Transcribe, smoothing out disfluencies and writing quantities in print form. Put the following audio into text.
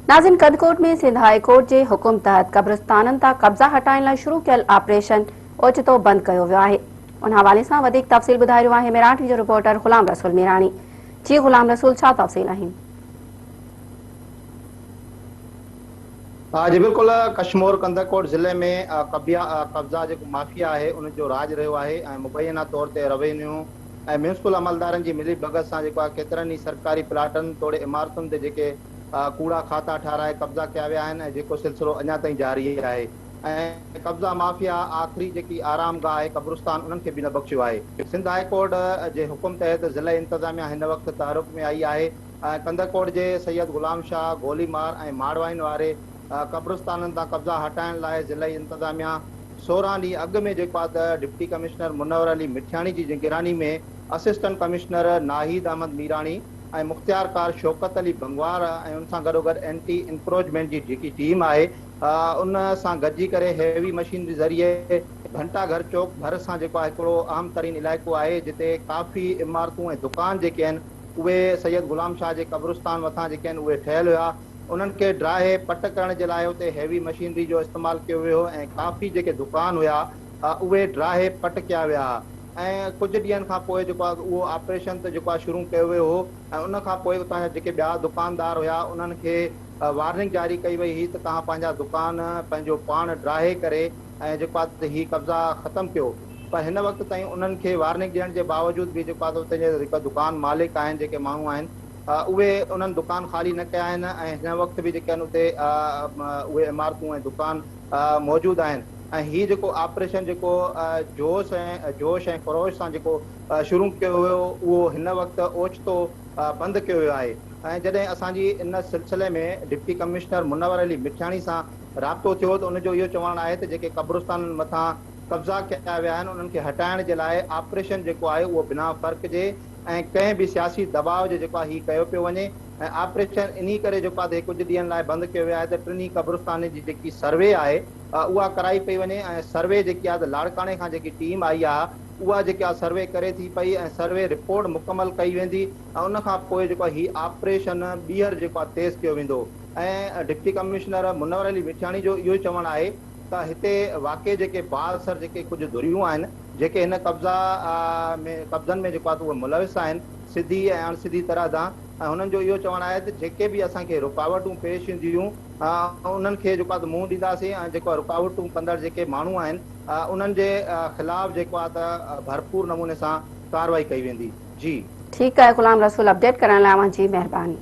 ناظرين Kandhkot ۾ Sindh high court جي حڪم تحت قبرستانن تان قبضا هٽائڻ لاء شروع ڪيل آپريشن اوچتو بند ڪيو ويو آهي ان حوالي سان وڌيڪ تفصيل ٻڌائي رهيو آهي ميران ٽي وي جو رپورٽر غلام رسول ميراڻي جي غلام رسول ڇا تفصيل آهن. جي بلڪل ڪشمور ڪنڌڪوٽ ضلعي ۾ قبضا جيڪو مافيا آهي ان جو راڄ رهيو آهي ۽ مبينا طور تي روينيو ۽ ميونسپل عملدارن جي ملي ڀڳت سان جيڪو آهي ڪيترن ئي سرڪاري پلاٽن توڙي عمارتن تي جيڪي ڪوڙا کاتا ٺاهرائي قبضا ڪيا ويا آهن ۽ جيڪو سلسلو اڃا تائين جاري آهي ۽ قبضا مافيا آخري جيڪي آرام گاهه آهي قبرستان انهن کي به نه بخشيو آهي. سنڌ هاء ڪورٽ جي حڪم تحت ضلعي انتظاميا هن وقت تحرڪ ۾ آئي آهي ۽ ڪنڌڪوٽ جي سيد غلام شاهه، گوليمار ۽ ماڙوائين واري قبرستانن تان قبضا هٽائڻ لاء ضلعي انتظاميا 16 ڏينهن اڳ ۾ جيڪو آهي ته ڊپٽي ڪمشنر منور علي مٺياڻي جي نگراني ۾ اسسٽنٽ ڪمشنر ناهيد احمد ميراڻي ۽ مختيارڪار شوڪت علي بنگوار ۽ ان سان گڏوگڏ اينٽي انڪروچمينٽ جي جيڪي ٽيم آهي ان سان گڏجي ڪري هيوي مشينري ذريعي گهنٽا گهر چوڪ ڀر سان جيڪو آهي هڪڙو اهم ترين علائقو آهي جتي ڪافي عمارتون ۽ دڪان جيڪي آهن اهي سيد غلام شاهه جي قبرستان مٿان جيڪي آهن اهي ٺهيل هيا انهن کي ڊاهي پٽ ڪرڻ جي لاء اتي هيوي مشينري جو استعمال ڪيو ويو هو ۽ ڪافي جيڪي دڪان هيا اهي ڊاهي پٽ ڪيا ويا ۽ ڪجهه ڏينهن کان پوء جيڪو آهي اهو آپريشن ته جيڪو آهي شروع ڪيو ويو هو ۽ ان کان پوء اتان جا جيڪي ٻيا دڪاندار هيا انهن کي وارننگ جاري ڪئي وئي هئي ته توهان پنهنجا دڪان پنهنجو پاڻ ڊاهي ڪري ۽ جيڪو آهي ته هي قبضا ختم ڪيو پر هن وقت تائين انهن کي وارننگ ڏيڻ جي باوجود به جيڪو آهي ته اتي جا جيڪا دڪان مالڪ آهن جيڪي ماڻهو آهن اهي انهن دڪان خالي نه ڪيا آهن ۽ هن وقت به جيڪي آهن اتي اهي عمارتون ۽ دڪان موجود آهن ۽ هي جيڪو آپريشن جيڪو جوش ۽ جوش ۽ خروش سان جيڪو شروع ڪيو ويو اهو هن وقت اوچتو بند ڪيو ويو آهي ۽ جڏهن اسان جي ان سلسلي ۾ ڊپٽي ڪمشنر منور علي مٺياڻي سان رابطو ٿيو ته ان جو اهو چوڻ آهي ته جيڪي قبرستانن مٿان قبضا ڪيا ويا آهن انهن کي هٽائڻ جي لاء آپريشن جيڪو آهي اهو بنا فرق جي ۽ ڪنهن به سياسي دٻاء جي جيڪو آهي هي ڪيو پيو وڃي ۽ آپريشن انهي ڪري جيڪو آهي ڪجهه ڏينهن لاء بند ڪيو ويو آهي ته ٽنهي قبرستانن جي جيڪي سروي آهي اها ڪرائي پئي وڃي ۽ سروي جيڪي آهي ته لاڙڪاڻي کان جيڪي ٽيم آئي آهي اها جيڪي آهي سروي ڪري ٿي پئي ۽ سروي رپورٽ مڪمل ڪئي ويندي ۽ ان کان پوء جيڪو آهي هي آپريشن ٻيهر جيڪو آهي تيز ڪيو ويندو ۽ ڊپٽي ڪمشنر منور علي مٺياڻي جو اهو چوڻ آهي ته هتي واقعي جيڪي بااثر جيڪي ڪجهه ڌريون آهن جيڪي هن قبضا ۾ قبضن ۾ جيڪو آهي اهي ملوث آهن سڌي ۽ اڻ سڌي طرح سان ۽ هنن جو اهو چوڻ آهي ته جيڪي به اسان کي رڪاوٽون پيش اينديون انهن کي جيڪو آهي ته منهن ڏينداسين ۽ جيڪو آهي رڪاوٽون ڪندڙ جيڪي ماڻهو آهن انهن جي خلاف جيڪو آهي ته ڀرپور نموني سان ڪارروائي ڪئي ويندي جي. ٺيڪ آهي غلام رسول اپڊيٽ ڪرڻ لاء اوهان جي مهرباني.